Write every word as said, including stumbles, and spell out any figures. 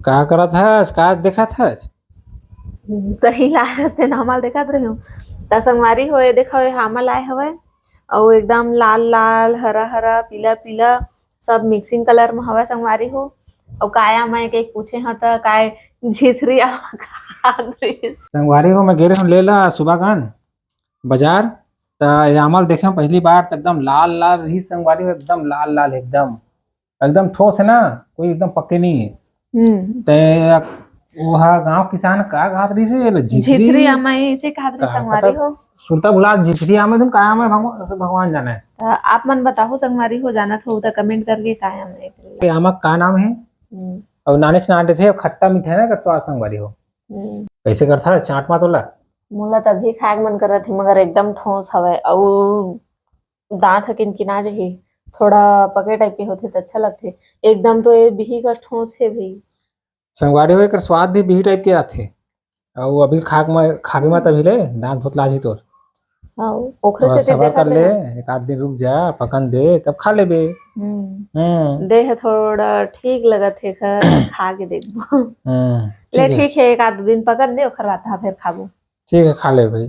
का करत हस? का देखत हस? तही लाए हस तेन आमा ल देखत रहे हूँ। त संगवारी हो, ये देखो, ये आमा लाए हवय, अउ एकदम लाल लाल, हरा हरा, पीला पीला, सब मिक्सिंग कलर में हवय संगवारी हो। अउ काय आमा एक एक पूछे ह त काय झिथरी आमा खात रहिस। संगवारी हो, मैं गे रहे हूँ ले ला सुबह कन बाजार, त ये आमा ल देखे हूँ पहली बार, त एकदम लाल लाल रही संगवारी हो, एकदम लाल लाल, एकदम एकदम ठोस है ना, कोई एकदम पक्के नहीं है। हम्म। ते वो हा गांव किसान का खात रहिस हे, ये ला झिथरी झिथरी आमा, इसे खात रहे का संगवारी पता? हो। सुरता भुला झिथरी आमा तुम का आमा है, भगवान, भगवान जाने। त आप मन बताहू संगवारी हो, जानत हो त कमेंट करके काय आमा है। ये आमा का नाम है? हम्म, और नाने से नाटे थे, खट्टा मीठा है ना, कर स्वाद संगवारी हो। हम्म। कैसे करता है चाट मा तोला? मोला तभी खाए के मन करत हे, मगर एकदम ठोस हवय, अउ दांत ह किनकिना जही। थोड़ा पके टाइप के होथे त अच्छा लगथे। एकदम तो ये बिही का ठोस हे भाई। संगवारी हो, एकर स्वाद भी बिही टाइप के आथे। और अभी खाक में, खाबे मा तभी ले दांत भोतला जी तोर। हाँ, ओखरे थोड़ा से सबर देखा कर ले, तेरा। एक आध दिन रुक जा, पकन दे, तब खा लेबे। हम्म। हम्म। देह थोड़ा ठीक लगत हे, खा के देखबो। हम्म। ले ठीक है। ठीक है, एक आध दिन पकन दे, ओखर बाद हाँ फिर खाबो। ठीक है, खा ले भाई।